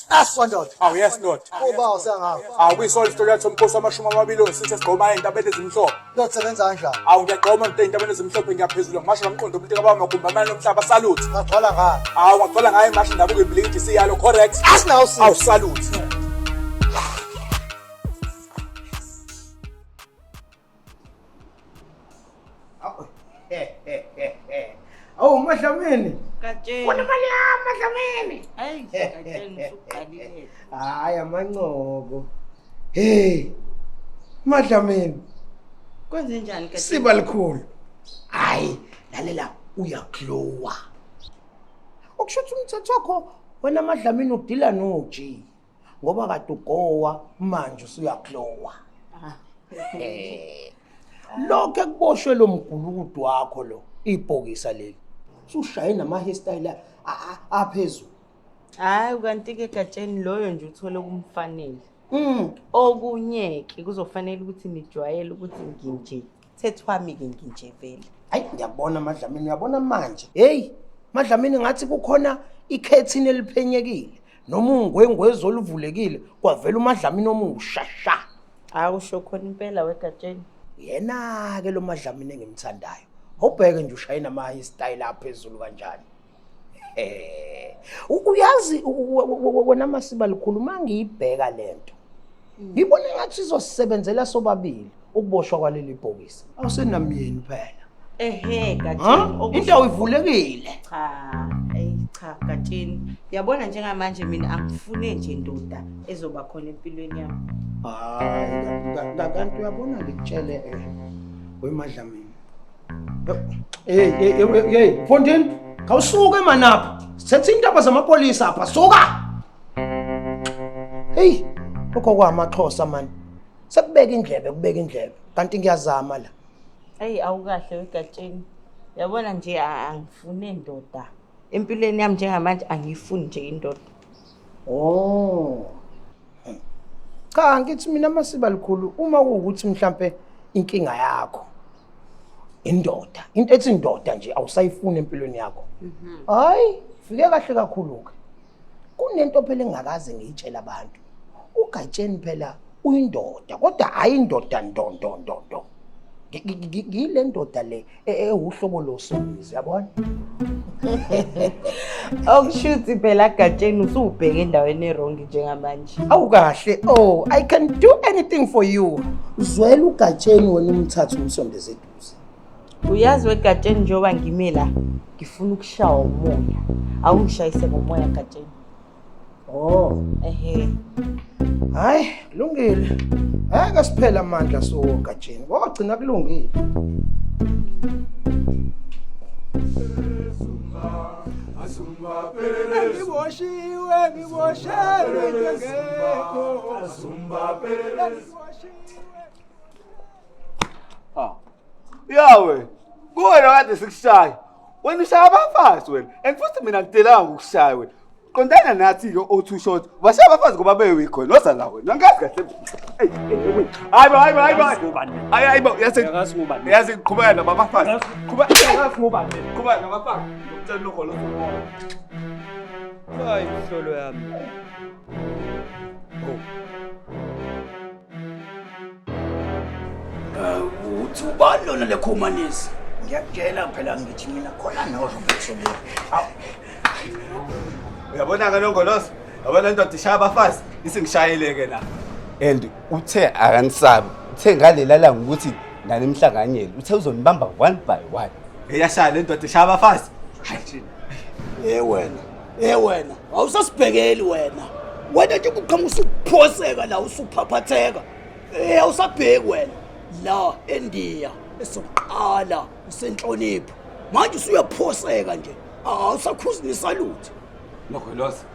Aswa ndoda. Awu yes ndoda. Uba usengapha. Awu kuyisona isitori yathi umkhosi wamashumi amabili onesithi esigqoma ey'ntabeni ezimhlophe. Ndoda sebenza kanjani? Awu ngiyagqoma nto ey'ntabeni ezimhlophe ngiyaphezulu ngimasho ngamqondo umuntu kababa magumbi amane omhlaba salute. Ngagcwala ngani? Awu ngagcwala ngayo imashi ndabuko ibhilidi siyalo correct. Asinawo sisi. Awu salute. Awu Madlamini. Gatsheni. Unemali yami Madlamini. Hayi Gatsheni usuqalile. Hayi amancoko. Hey. Madlamini. Kwenze njani Gatsheni? Siba likhulu. Hayi, lalela uyaglowa. Okusho ukuthi umthetho wakho wena Madlamini udila no G. Ngoba kade ugowa manje usuyaglowa. Eh. Lokho ekuboshwe lo mgulukudu wakho lo ibhokisa leli. Usushaye nama hairstyle aphezulu. Hayi kanti ke Gatsheni loyo nje uthole kumfanele. Okunye ke kuzofanele ukuthi nijwayele ukuthi nginje. Mthetho wami ke nginje vele. Hayi ngiyabona Madlamini uyabona manje. Hey Madlamini ngathi kukhona ikhethini eliphenyekile noma ungwengwezi oluvulekile kwavela uMadlamini omusha sha. Awusho khona impela weGatsheni. Yena ke lo Madlamini engimthandayo. Awubheke nje ushaye nama hairstyle aphezulu kanjani. Eh uyazi wena Masiba likhulu mangiyibheka lento. Ngibona ngathi izosebenzela sobabili ukuboshwa kwaleli bhokisi. Awusenamyeni phela. Ehhe Ha? Gatsheni. Indawo ivulekile. Cha, hey cha Gatsheni. Uyabona njengamanje mina angifune nje indoda ezoba khona empilweni yami. Hayi kanti uyabona ngikutshele weMadlamini. Hey hey hey hey mfondini, khawusuke manapha. Sithethe indaba zamapolisa apha, suka. Hey, lokho kwamaXhosa man. Sekubeka indlebe, kubeka indlebe. Kanti ngiyazama la. Hey awukahle weGatsheni. Uyabona nje angifune indoda. Empilweni yami njengamanje angifuni nje indoda. Oh. Cha ngithi mina Masiba likhulu uma kuwukuthi mhlambe inkinga yakho indoda into ethi indoda nje awusayifuni empilweni yakho. Hayi, fike kahle kakhulu ke. Kunento phela engakaze ngiyitshela abantu. uGatsheni phela uyindoda kodwa hayi indoda ndo ndo ndo ndo. Ngile ndoda le ewuhlobo losomizi yabona? Okushuthi phela Gatsheni usubheke endaweni e-wrong njengamanje. Awukahle. Oh, I can do anything for you. Zwela uGatsheni wena umthathu umsondeze eduze. Uyazi weGatsheni njengoba ngime la ngifuna ukushawa umoya. Awungishayise ngomoya Gatsheni. Oh. Ehhe. Hayi, kulungile. Ngeke siphele amandla soGatsheni. Kogcina kulungile. Ngiboshiwe, ngiboshelwe into engekho. Yawe, kuwena kade sikushaya. Wena ushaya abafazi wena. And futhi mina ngikudelanga ukushaya wena. Qondana nathi ke o two shot. Bashaya abafazi ngoba bewikho wena. Woza la wena. Angazi kahle. Ey, ey, ey. Hayi bo, hayi bo, hayi bo. Hayi hayi bo, yazi yazi qhubeka nabafazi. Qhubeka qhubeka nabafazi. Ngikutshela lokho lokho. Hayi mhlolo yami. Uthi ubani lona le khomanisi? Ngiyakutshela phela ngithi mina khona noRobertson. Uyabona ke Nongolosi? Yabona indoda ishaya abafazi isingishayile ke la. And uthe akanisabi. Uthe ngalela langa ukuthi nanimhlanganyele. Uthe uzonibamba one by one. Eyashaya le ndoda ishaya abafazi. Hayi. Eh wena, eh wena, awusasibhekeli wena. Wena nje kuqhamuka usuphoseka la usuphaphatheka. Eh awusabheki wena. La eNdiya esokuqala usenhlonipho. Manje usuyaphoseka nje. Awusakhuzinisa lutho. Nongolosi,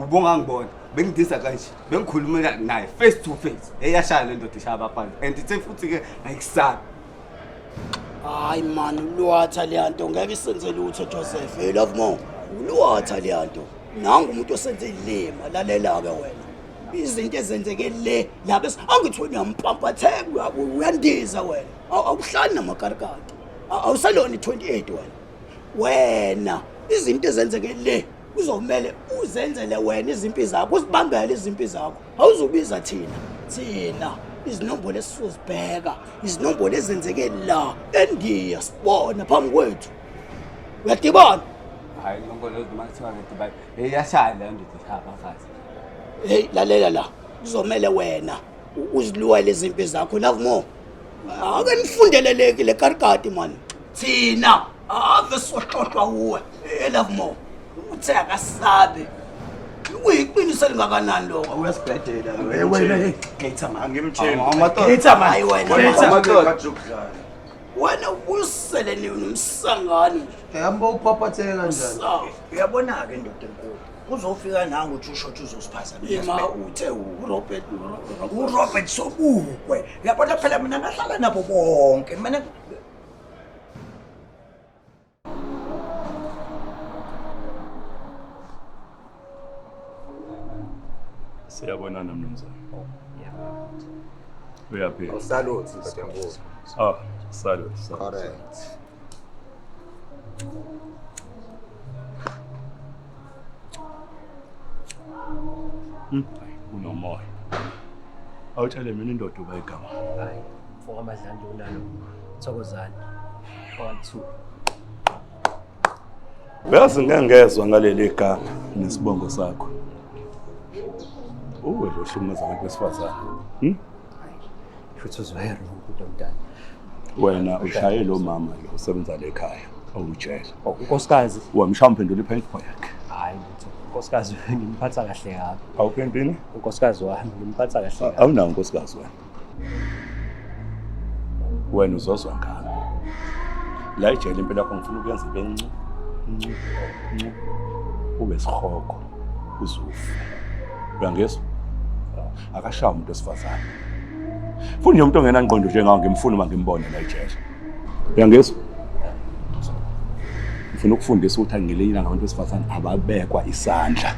ubonga ngibona. Bengidiza kanje. Bengikhulumela naye face to face. Eyashaya le ndoda ishaya abafazi. And ithe futhi ke ayikusabi. Hayi man, ulwatha leyanto ngeke isenze lutho Joseph. Hey love more. Ulwatha leyanto. Nangu umuntu osenze ilima lalela ke wena. Izinto ezenzeke le la bese angithi wena uyampampatheka uyandiza wena. Awuhlali namakarikati. Awusalona i28 wena. Wena izinto ezenzeke le Kuzomele uzenzele wena izimpi zakho, uzibambele izimpi zakho. Awuzubiza thina. Thina izinombolo esizozibheka, izinombolo ezenzeke la eNdiya sibona phambi kwethu. Uyadibana? Hayi inombolo uma kuthiwa ngidibana. Hey yashaya leyo ndoda ishaya abafazi. Hey lalela la. Kuzomele wena uzilwele izimpi zakho love more. Ake nifundeleleki le karikati man. Thina ave sohlohlwa uwe love more. Uthe akasabe. Kuyiqiniso elingakanani lokho? Uyasibhedela Hey wena hey Gator man. Angimthembi. Gator man. Hayi wena. Gator. Wena ubusele nomsangano. Hamba uphaphatheke kanjani? Uyabona-ke indoda enkulu. Uzofika nangu uthi usho ukuthi uzosiphazamisa. Ima uthe uRobert uRobert Sobukwe. Uyabona phela mina ngahlala nabo bonke. Mina Siyabonana mnumzane. Uyaphila. Salute ndoda enkulu. Ah, salute. salute. Correct. Kunomoya. Awutshele mina indoda uba igama. Hayi, mfoka Madlanduna unalo. Thokozani. 1 2. Uyazi ngeke ngezwa ngaleli gama nesibongo sakho. Uwe lo hlukumeza abantu besifazane. Futhi uzwere umuntu omdala. Wena ushaye lo mama lo osebenza le ekhaya awutshela. Oh, unkosikazi. Wamshaya umphendula i-paintball yakhe. Hayi lutho. Unkosikazi ngimphatha kahle kabi. Awuphendini? Unkosikazi wami ngimphatha kahle kabi. Awunawo unkosikazi wena. Wena uzozwa ngami. La ejele impilo yakho ngifuna ukuyenza ibe ncu ncu ncu ube sihogo uzufe. Uyangizwa? Akashawa umuntu wesifazane. Futhi nje umuntu ongenangqondo njengawe ngimfuna uma ngimbone la ejele. Uyangizwa? Ngifuna ukufundisa ukuthi angilinye ilanga abantu besifazane ababekwa isandla.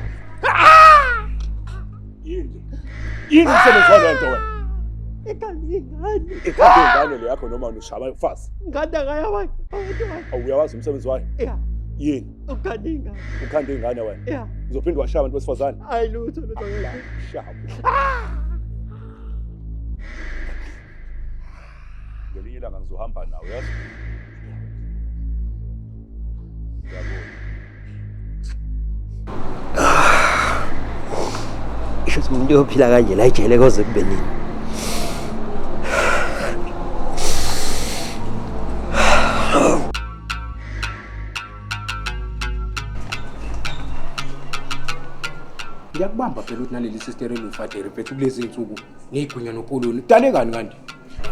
Yini? Yini umsebenzi wale nto wena? Ikhanda ingane. Ikhanda ingane le yakho noma ushaba ufazi. Ngane akayawayo. Awuyawazi umsebenzi wayo? Yeah. Yini? Ukhanda ingane. Ukhanda ingane wena? Yeah. Uzophinde washaya abantu besifazane? Hayi lutho lutho. Shaba. Ngelinye ilanga ngizohamba nawe, yazi? Ngiyabona. Isho ukuthi umuntu uyophila kanje la ejele koze kube nini. Ngiyakubamba phela ukuthi naleli sister elufadere mfethu kulezi insuku ngiyigunya nopoloni. Kudalekani kanti?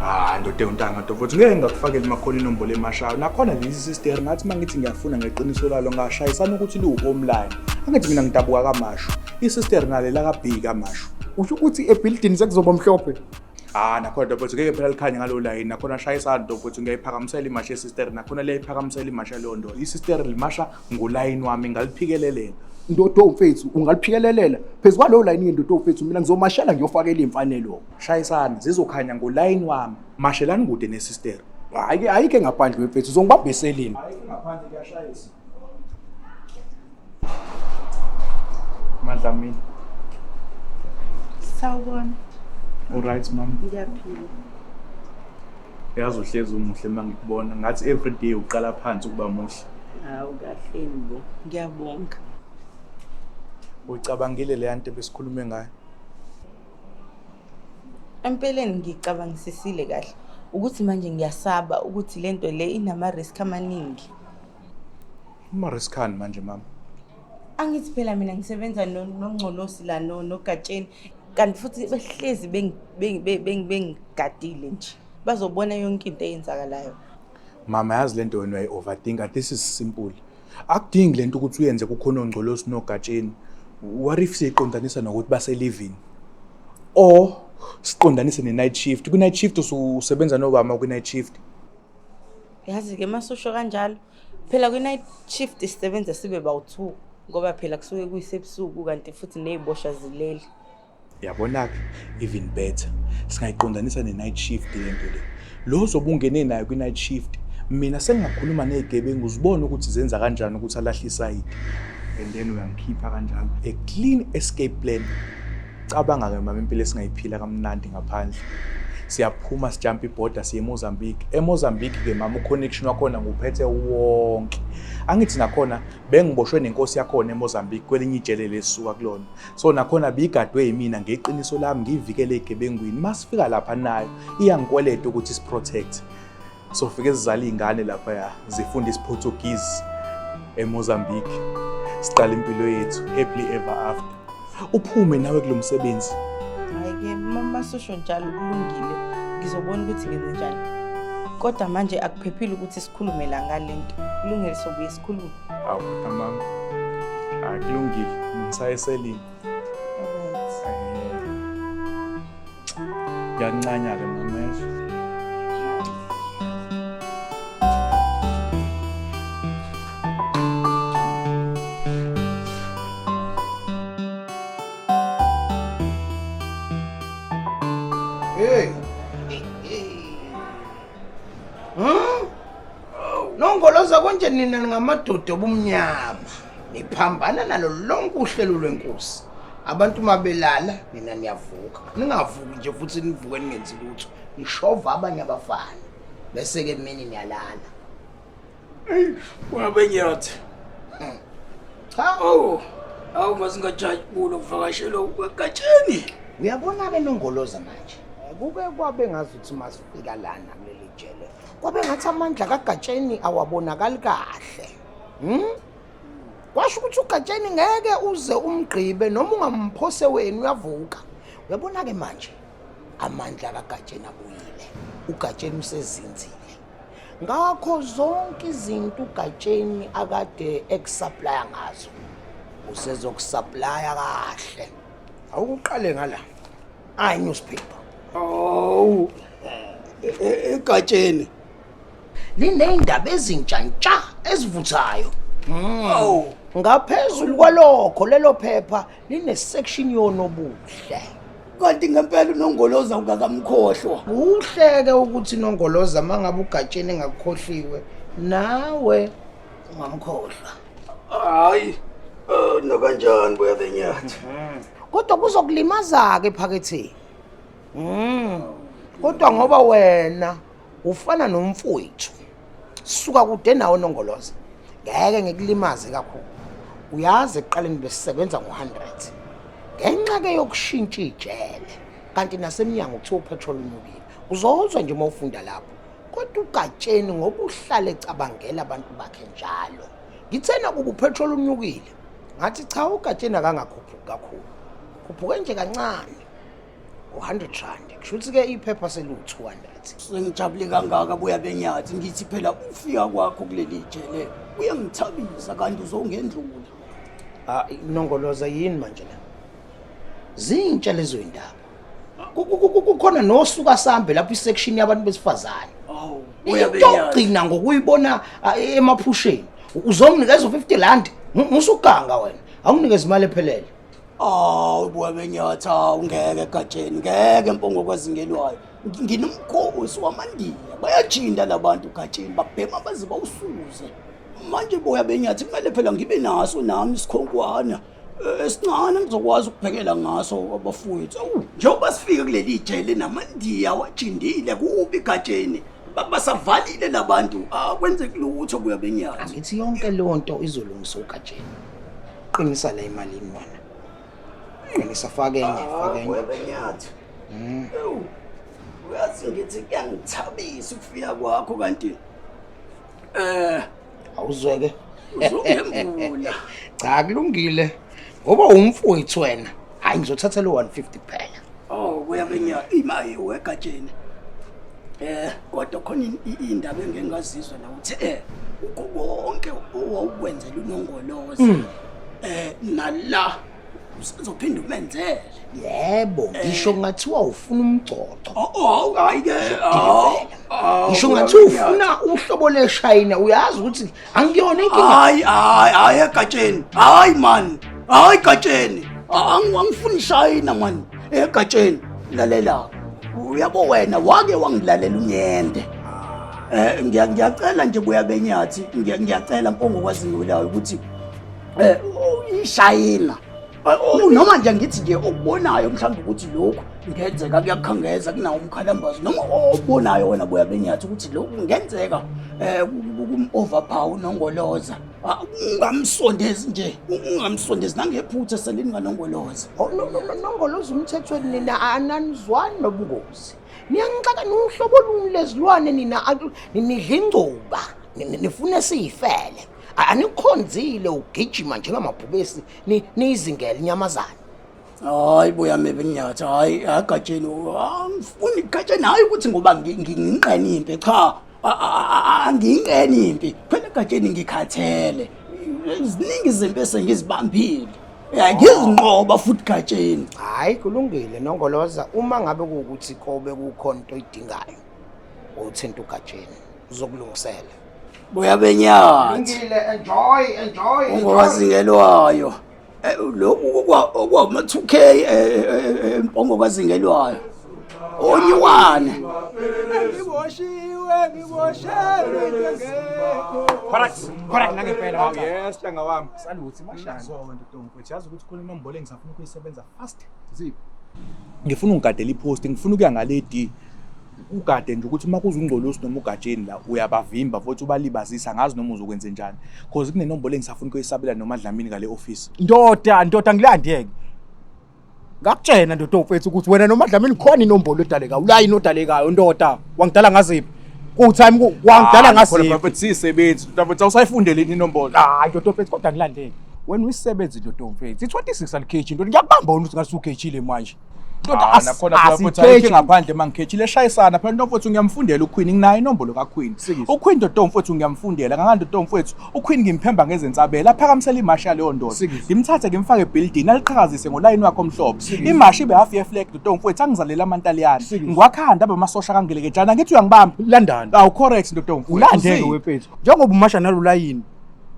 Ah ndoda untanga ntofothi ngeke ngakufakela emakhona inombolo emashayo. Nakhona leli sister ngathi mangithi ngiyafuna ngeqiniso lalo ngashayisana ukuthi liwu-home line. Angithi mina ngidabuka kaMashu. I-sister nale la ka-B kaMashu. Usho ukuthi ebuilding sekuzoba mhlophe. Ah nakhona ntofothi ngeke phela likhanye ngalo line. Nakhona shayisana ntofothi ngiyayiphakamisela imasha ye-sister nakhona liyayiphakamisela imasha leyo nto. I-sister limasha ngolayini wami ngaliphikelelela. Ndodo mfethu ungaliphikelelela phezu kwalowo line yendodo mfethu mina ngizomashela ngiyofakela imfanelo. Shayisana zizokhanya ngolayini wami. Mashelani kude ne-sister. Hayi ayike ngaphandle mfethu uzongibambeselini. Ayike ngaphandle kuyashayisa. Madlamini. Sawubona. Alright mama. Ngiyaphila. Yazi uhlezi umuhle uma ngikubona ngathi every day uqala phansi ukuba muhle. Hawu kahle bo. Ngiyabonga. Ucabangile le nto besikhulume ngayo? Empeleni ngicabangisisile kahle ukuthi manje ngiyasaba ukuthi lento le inama risk amaningi. Uma riskani manje mama? Angithi phela mina ngisebenza noNgcolosi la noGatsheni kanti futhi behlezi bengigadile nje. Bazobona yonke into eyenzakalayo. Mama yazi lento wena uyayi-overthinka. This is simple. Akudingi lento ukuthi uyenze kukhona oNgcolosi noGatsheni. What if siyiqondanisa nokuthi base-living? Or siqondanise ne-night shift. Kwi-night shift ususebenza nobama kwi-night shift. Yazi-ke masusho kanjalo phela kwi-night shift sisebenza sibe bawu-2 ngoba phela kusuke kuyisebusuku kanti futhi ney'boshwa zilele. Yabona-ke even better singayiqondanisa ne-night shift lento le. Lo zobe ungene nayo kwi-night shift mina sengingakhuluma ney'gebengu uzibone ukuthi zenza kanjani ukuthi alahle isayidi. And then uyangikhipha kanjalo. A clean escape plan. Cabanga-ke mama impilo esingayiphila kamnandi ngaphandle. Siyaphuma sijampa ibhoda siye eMozambique. EMozambique-ke mama uconnection wakhona nguphethe wonke. Angithi nakhona bengiboshwe nenkosi yakhona eMozambique kwelinye ijele lesisuka kulona. So nakhona bigadwe yimina ngeqiniso lami ngiyivikele egebengwini. Masifika lapha nayo iyangikweleta ukuthi isiprotect. Sofike sizale iy'ngane laphaya zifunda isiPortuguese eMozambique. Siqala impilo yethu happily ever after. Uphume nawe kulo msebenzi. Hhayi-ke masusho njalo kulungile, ngizobona ukuthi ngenze njani. Kodwa manje akuphephile ukuthi sikhulume la ngale nto. Kulungile sobuye sikhulume. Awu kodwa mama. Hayi kulungile. Ngisaye eselini. Ngiyakuncanya-ke mama yezwa. Hey. Hmm? Nongoloza konje nina ningamadoda obumnyama. Niphambana nalo lonke uhlelo lwenkosi. Abantu mabelala nina niyavuka. Ningavuki nje futhi nivuke ningenzi lutho. Nishova abanye abafana. Bese ke emini niyalala. Wabe nyathi. Cha. Oh. Awu masingajabula ukuvakashela uKatsheni. Uyabona ke Nongoloza manje. Kuke kwabe ngazuthi masifika lana kuleli jele. Kwabe ngathi amandla kaGatsheni awabonakali kahle. Kwasho ukuthi uGatsheni ngeke uze umgqibe noma ungamphose wena uyavuka. Uyabona ke manje amandla kaGatsheni abuyile. UGatsheni usezinzile. Ngakho zonke izinto uGatsheni akade ekusupplya ngazo usezokusupplya kahle. Awuqale ngala. Ayi newspaper. Awu. EGatsheni. Lineyindaba ezintsha ntsha ezivuthayo. Awu. Ngaphezulu kwalokho lelo phepha line section yonobuhle. Kanti ngempela uNongoloza ungakamkhohlwa. Kuhleke ukuthi Nongoloza mangabe uGatsheni engakukhohliwe nawe ungamkhohlwa. Hayi. Nakanjani buya benyathi. Kodwa kuzokulimaza ke ephaketheni. Kodwa ngoba wena ufana nomfowethu. Suka kude nawe Nongoloza. Ngeke ngikulimaze kakhulu. Uyazi ekuqaleni besisebenza ngo-100. Ngenxa ke yokushintsha ijele kanti nasemnyango kuthiwa upetrol unyukile. Uzozwa nje uma ufunda lapho. Kodwa uGatsheni ngoba uhlale ecabangela abantu bakhe njalo. Ngithena kuba upetrol unyukile. Ngathi cha uGatsheni akangakhuphuki kakhulu. Khuphuke nje kancane. U-100 rand. Kusho ukuthi ke iphepha selu-200. Sengijabule kangaka buya benyathi ngithi phela ufika kwakho kuleli jele uyangithabisa kanti uzongendlula. Ah Nongoloza yini manje la? Zintsha lezo indaba. Kukhona nosuka sambe lapho isection yabantu besifazane. Awu buya benyathi. Into ngokuyibona emaphusheni. Uzonginikeza u50 rand musuganga wena. Awunginikeza imali ephelele. Awu buya benyathi ungeke Gatsheni ngeke mpongo kwazingelwayo. Nginomkhosi wamandiya bayajinda labantu Gatsheni babhema baze bawusuze. Manje buya benyathi kumele phela ngibe naso nami isikhonkwana esincane ngizokwazi ukuphekela ngaso abafowethu. Awu njengoba sifike kuleli jele namandiya wajindile kubi Gatsheni. Basavalile labantu akwenzeki lutho buya benyathi. Angithi yonke leyo nto izolungisa uGatsheni. Qinisa la imalini wena. Qinisa faka enye, faka enye. Buya benyathi. Ewu. Uyazi ngithi kuyangithabisa ukufika kwakho kanti awuzweke. Uzongembula. Cha kulungile. Ngoba umfowethu wena. Hayi ngizothatha lo 150 kuphela. Oh buya benyathi imali weGatsheni. Kodwa khona indaba engengazizwa la uthi ukho konke owawukwenzela uNongoloza. Nala uzophinda umenzele. Yebo, ngisho ngathiwa ufuna umgcoco. Oh hayi ke. Ngisho ngathiwa ufuna uhlobo leshayina uyazi ukuthi angiyona inkinga. Hayi hayi hayi eGatsheni. Hayi man. Hayi Gatsheni. Angifuni shayina man. EGatsheni lalela. Uyabo wena wake wangilalela unyende. Ngiyacela nje buya benyathi, ngiyacela mpongo kwazingulayo ukuthi Ishayina noma nje ngithi nje okubonayo mhlawumbe ukuthi lokhu ngenzeka kuyakukhangeza kunawo umkhalambazo noma obonayo wena boya benyathi ukuthi lokhu kungenzeka kum-overpower unongoloza. Ungamsondezi nje, ungamsondezi nangephutha eselini kanongoloza. Nongoloza umthethweni nina ananizwani nobungozi. Niyangixaka nuhlobo olunye lezilwane nina nidla ingcuba, nifune siyifele. Anikhonzile ugijima njengamabhubesi niyizingele inyamazane. Hayi boya mebenyathi, hayi agatsheni, angifuni gatsheni hayi ukuthi ngoba nginqene impi, cha angiyinqene impi. Phela gatsheni ngikhathele. Ziningi izimpi esengizibambile. Ngizinqoba futhi gatsheni. Hayi kulungile Nongoloza, uma ngabe kuwukuthi kobe kukhona into oyidingayo uthinta ugatsheni uzokulungisela. Boya benyathi. Kulungile, enjoy, enjoy. Ungokazingelwayo. Lokhu okwama 2K empongo kazingelwayo. Onyiwane. Ngiboshiwe, ngiboshelwe into engekho. Correct, correct nangempela. Yes, hlanga wami. Saluthi mashana. Zonke ntombi, yazi ukuthi khona inombolo engisafuna ukuyisebenza fast. Ziphi? Ngifuna ungigadele ipost, ngifuna ukuya ngale D. Ugade nje ukuthi uma kuza ungcolosi noma ugatsheni la uyabavimba futhi ubalibazisa, ngazi noma uzokwenze njani. Cause kunenombolo engisafuna ukuyisabela noma Dlamini ngale office. Ndoda, ndoda ngilandeke. Ngakutshena ndoda mfethu ukuthi wena noma Dlamini khona inombolo edalekayo, ulayini odalekayo ndoda. Wangidala ngaziphi? Ku time wangidala ngaziphi? Mfethu siyisebenzi, mfethu awusayifundele inombolo. Hayi ndoda mfethu kodwa ngilandeke. Wena uyisebenzi ndoda mfethu. I26 alikhethi ndoda. Ngiyakubamba wena ukuthi ngathi ukhethile manje. Ndoda nakhona phela futhi ayikho ngaphandle mangikhethile eshayisana phela nto mfethu ngiyamfundela uQueen, nginayo inombolo kaQueen. uQueen ndoda mfethu ngiyamfundela ngakanje ndoda mfethu uQueen ngimphemba ngezensabela aphakamisela imashi yaleyo ndoda. Ngimthathe ngimfake ebuilding aliqhakazise ngolayini wakhe omhlophe. Imashi ibe half ye flag ndoda mfethu angizalela amantaliyane. Ngiwakhanda abamasosha kangelekejana ngithi uyangibamba. Landani. Awu correct ndoda mfethu. Ulandeke wemfethu. Njengoba umasha nalolayini.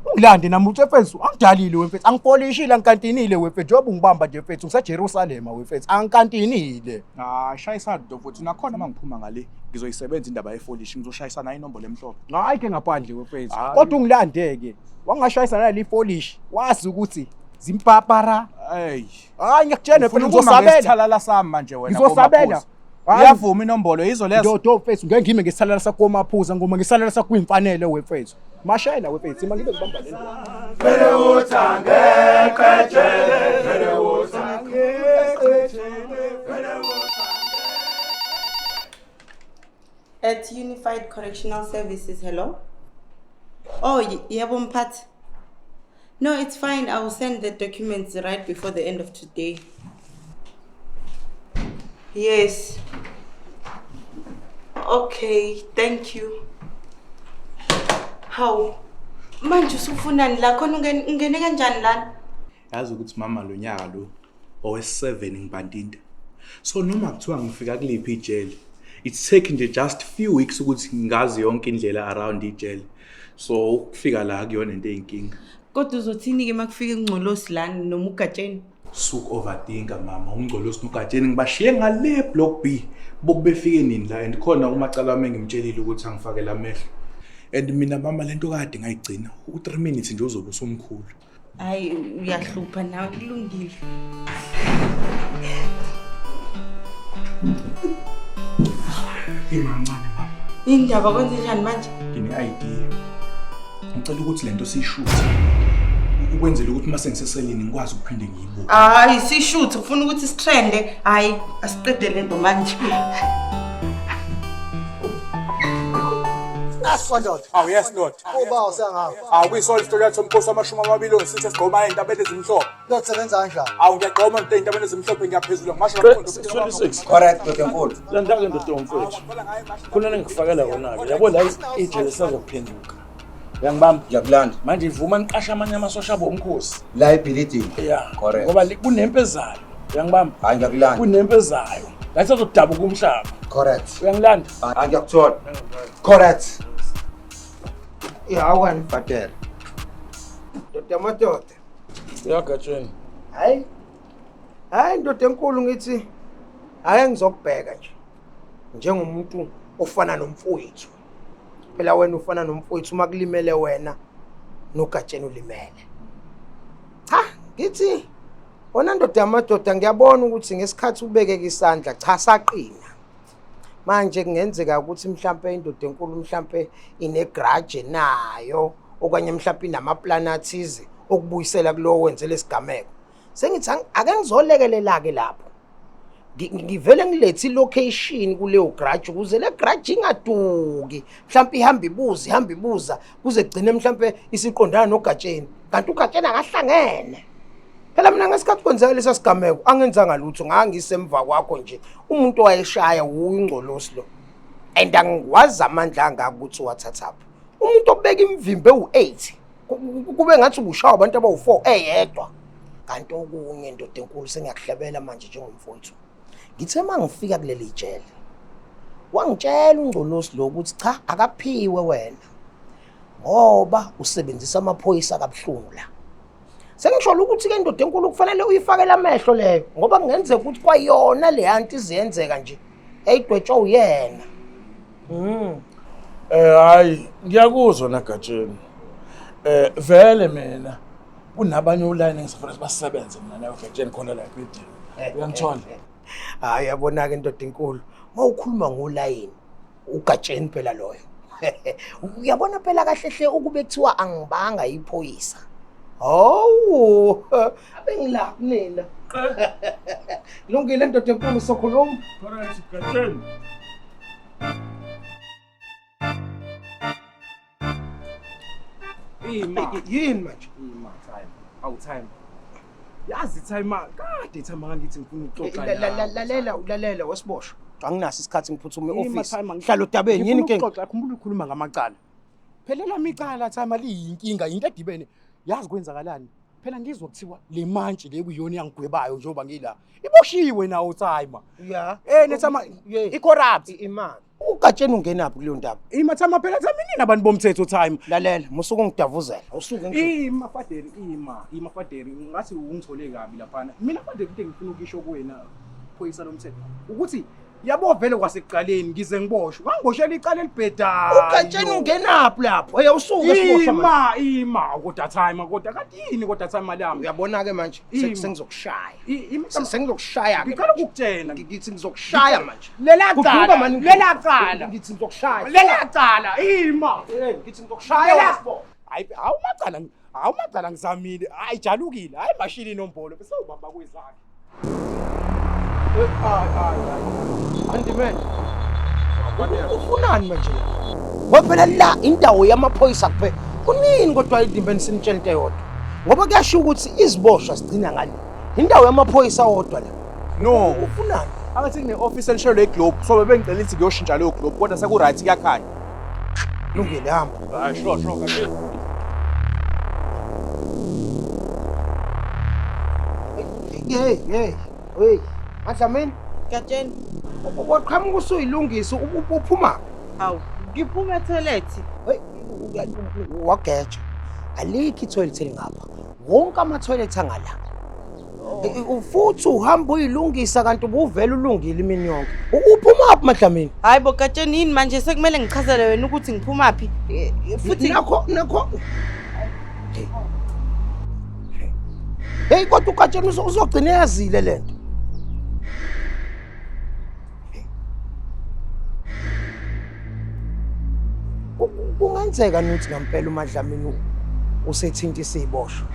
Ungilande nami uthi mfethu angidalile wemfethu angipolishile angikantinile wemfethu njengoba ungibamba nje mfethu ngiseJerusalema wemfethu angikantinile. Ah shayisana ndoda mfethu nakhona mangiphuma ngale ngizoyisebenza indaba yepolish ngizoshayisana inombolo emhlophe. Hayi ke ngaphandle wemfethu kodwa ungilandeke wangashayisana nale polish wazi ukuthi zimpapara. Hey. Hayi ngiyakutshela mfethu ngizosabela. Isithalala sami manje wena. Ngizosabela. Uyavuma inombolo yizo lezo. Ndoda mfethu ngeke ngime ngesalala sakomaphuza ngoma ngesalala sakwimfanele wemfethu. Mashayela wemfethu ima ngibe ngibamba le ndoda. Vele uthangekejele, vele uthangekejele, vele At Unified Correctional Services, hello? Oh, yebo mphathi. No, it's fine. I will send the documents right before the end of today. Yes. Okay, thank you. How? Manje usufunani la khona ungene kanjani lana? Yazi ukuthi mama lo nyaka lo owe7 ngibhantinta. So noma kuthiwa ngifika kuliphi ijele, it's taken nje just few weeks ukuthi ngazi yonke indlela around ijele. So ukufika la kuyona into eyinkinga. Kodwa uzothini ke makufika ingcolosi lana noma ugatsheni? Suku overthinker mama, ungcolosi nogatsheni ngibashiye ngale block B. Bokubefike nini la and khona umacala wami engimtshelile ukuthi angifakele amehlo. And mina mama lento kade ngayigcina u3 minutes nje uzobe usumkhulu. Hayi uyahlupha nawe kulungile. Imancane mama. Indaba kwenze njani manje? Ngine idea. Ngicela ukuthi lento siyishuthe. Ukwenzela ukuthi mase ngiseselini ngikwazi ukuphinde ngiyibuke. Hayi sishuthe ufuna ukuthi sitrende. Hayi asiqede lento manje. Ndoda. Awu yes ndoda. Uba usangapha. Awu kuyisona isitori yakho somkhosi wamashumi amabili onesithi esigqoma ey'ntabeni ezimhlophe. Ndoda sebenza kanjani? Awu ngiyagqoma ndoda ey'ntabeni ezimhlophe ngiyaphezulu ngimasho 26. Correct ndoda enkulu. Landa-ke ndoda mfowethu. Khona nengikufakela kona-ke. Yabo la ijele sazophenduka. Uyangibamba? Ngiyakulanda. Manje ivuma niqashe amanye amasosha abo omkhosi. La ebhilidini. Yeah. Correct. Ngoba kunempi ezayo. Uyangibamba? Hayi ngiyakulanda. Kunempi ezayo. La sazodabuka umhlaba. Correct. Uyangilanda? Hayi ngiyakuthola. Correct. Ya awani bhadela. Ndoda madoda. Uyagatsheni. Hayi. Hayi ndoda enkulu ngithi hayi ngizokubheka nje. Njengomuntu ofana nomfowethu. Phela wena ufana nomfowethu uma kulimele wena nogatsheni ulimele. Ngithi wona ndoda yamadoda, ngiyabona ukuthi ngesikhathi ubekeka isandla, cha, saqina. Manje kungenzeka ukuthi mhlampe indoda enkulu mhlampe ine-grudge nayo, okanye mhlampe inamaplani athize okubuyisela kulowo wenze lesigameko. Sengithi ake ngizolekelela-ke lapho. Ngivele ngilethe i-location kuleyo grudge ukuze le grudge ingaduki, mhlawumpe ihambe ibuza, ihambe ibuza, kuze kugcine mhlawumpe isiqondana noGatsheni, kanti uGatsheni akahlangene. Phela mina ngesikhathi kwenzeka lesa sigameko angenzanga lutho, ngangisemva kwakho nje. Umuntu owayeshaya wuye uNgcolosi lo, and angikwazi amandla angaka ukuthi uwathathaphi. Umuntu obeka imivimbo ewu-8 kube ngathi ubushawa abantu abawu-4 eyedwa. Kanti okunye, ndoda enkulu, sengiyakuhlebela manje njengomfowethu. Ngithe uma ngifika kuleli jele, wangitshela uNgcolosi lo ukuthi cha, akaphiwe wena ngoba usebenzisa amaphoyisa kabuhlungu la. Sengisholo ukuthi-ke indoda enkulu kufanele uyifakele amehlo leyo, ngoba kungenzeka ukuthi kwayona le yanto iziyenzeka nje yayidwetshwa uyena. Hayi, ngiyakuzwa naGatsheni. Vele mina kunabanye olayini engisafanele basebenze mina nawe Gatsheni khona la ebhedini. Uyangithola? Hayi, yabona-ke indoda enkulu, uma ukhuluma ngolayini, uGatsheni phela loyo. Uyabona phela kahle hle ukube kuthiwa angibanga iphoyisa, hawu, bengila kunina. Lungile ndoda enkulu, sokhuluma. Correct, Gatsheni. Ima. Yini manje? Ima time. Awu time. Yazi time, kade time ngangithi ngifuna ukuxoxa nawe. Lalela, ulalela wesiboshwa. Anginaso isikhathi, ngiphuthume Ima, e-office. time, Hlala odabeni, yini Ngifuna inkinga? ukuxoxa, khumbula ukukhuluma ngamacala. Phela lami icala time liyinkinga, into edibene. Yazi kwenzakalani? Phela ngizwa kuthiwa le mantshi le kuyiyona yangigwebayo njengoba ngila. Iboshiwe nawo time. Ya. Ne time i-corrupt. Imali. UGatsheni ungenaphi kuleyo ndaba? Ima time, phela time inini abantu bomthetho time. Lalela, musuke ungidavuzela. Usuke ngisho. Ima Faderi, ima, ima Faderi, ngathi ungithole kabi laphana. Mina Faderi, into engifuna ukisho kuwena phoyisa lomthetho ukuthi yabo vele kwasekuqaleni ngize ngiboshwe. Wangiboshela icala elibhedayo. UGatsheni ungenaphi lapho? Hey, usuke siboshwa manje. Ima, ima kodwa time, kodwa kanti yini kodwa time mali yami? Uyabona ke manje, Ima. sengizokushaya. Ima. Sengizokushaya ke. Ngicela ukukutshela. Ngithi ngizokushaya manje. Lela Kuduka cala, mani. lela cala. Ngithi ngizokushaya. Lela cala, ima. Ngithi ngizokushaya. Lela- wesiboshwa. Hayi, hawu macala, hawu macala ngizamile. Hayi jalukile, hayi mashini inombolo bese ubamba kwezakhe. Hayi, hayi, hayi. Andimene. Ufunani manje? Ngoba phela la indawo yamaphoyisa kuphela. Kunini kodwa idimbeni sinitshela into eyodwa. Ngoba kuyasho ukuthi iziboshwa sigcina ngale. Indawo yamaphoyisa wodwa la. No. Ufunani? Angathi kune-office elishelwe iglobe, so bebengicela ukuthi kuyoshintsha leyo globe, kodwa seku-right, kuyakhanya. Lungile, hamba. Hayi, sure, sure, kahle. Hey, hey, hey. Madlamini, Gatsheni. Waqhamuka usuyilungisa, uphuma. Hawu, ngiphuma etoilet. Hey, wageja. Alikho itoilet elingapha. Wonke ama-toilet angala. Futhi uhamba uyilungisa kanti ubuvele ulungile imini yonke. Uphuma phi Madlamini? Hayi bo Gatsheni, yini manje sekumele ngichazele wena ukuthi ngiphuma phi? Futhi Nakho, nakho. Hey, kodwa uGatsheni uzogcina eyazile lento. Kungenzeka nuthi ngempela uMadlamini usethinta isiboshwa.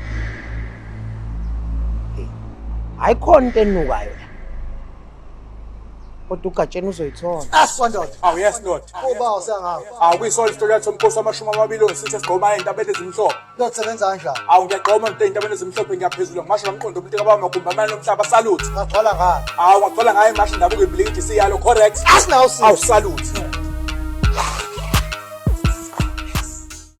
Hey, hayi khona into enukayo la. Kodwa uGatsheni uzoyithola. Aswa ndoda. Awu yes ndoda. Uba usengapha. Awu kuyisona isitori yathi umkhosi wamashumi amabili onesithi esigqoma ey'ntabeni ezimhlophe. Ndoda, sebenza kanjani? Awu ngiyagqoma nto ey'ntabeni ezimhlophe, ngiyaphezulu ngimasho ngamqondo umuntu kababa magumbi amane omhlaba, salute. Ngagcwala ngani? Awu ngagcwala ngayo imashi ndabuko ibhilidi siyalo, correct. Asinawo sisi. Awu salute.